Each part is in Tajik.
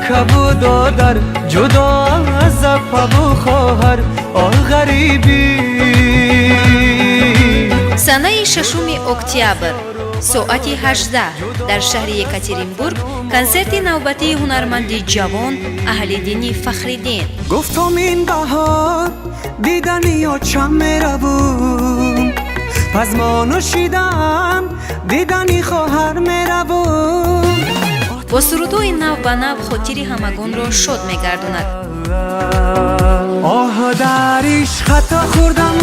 Акаву додар, ҷудо аз апаву хоҳар, оҳ, ғарибӣ. Санаи 6 октябр, соати 18, дар шаҳри Екатеринбург консерти навбатии ҳунарманди ҷавон Аҳлиддини Фахриддин. Гуфтам, ин баҳор дидани очам меравум, пазмону шидам, дидани хоҳар меравум. Бо сурудҳои нав ба нав хотири ҳамагонро шод мегардонад. Оҳ, дар ишқ хато хӯрдам,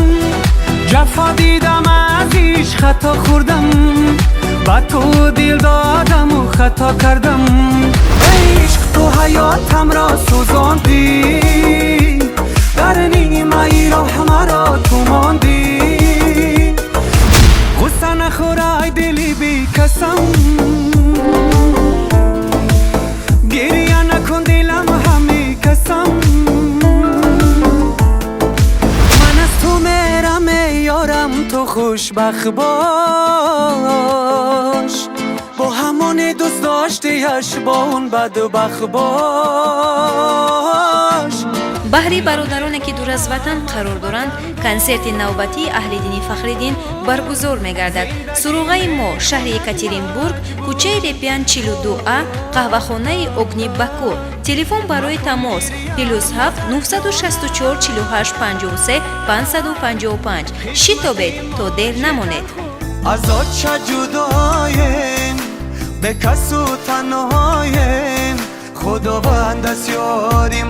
ҷафо дидам, аз ишқ хато хӯрдам, ба ту дил додаму хато кардам. Ишқ, ту ҳаётамро сӯзондӣ, дар нимаи роҳ маро ту мондӣ. Ғусса нахӯрай, дили бекасам, гиря накун, дилам ҳамекасам. Ман аз ту мерам, ёрам, ту хушбахт бош, бо ҳамоне дӯст доштиаш, бо он бадбахт бош. Баҳри бародароне, ки дур аз ватан қарор доранд, консерти навбатии Аҳлиддини Фахриддин баргузор мегардад. Суроғаи мо: шаҳри Екатеринбург, кӯчаи Репьян, 42А, қаҳвахонаи «Огни Баку». Телефон барои тамос: +7 964 48 53 555. Шитобед, то дер намонед. Аз оча ҷудоем, бекасу танҳоем, Худованд аст ёри.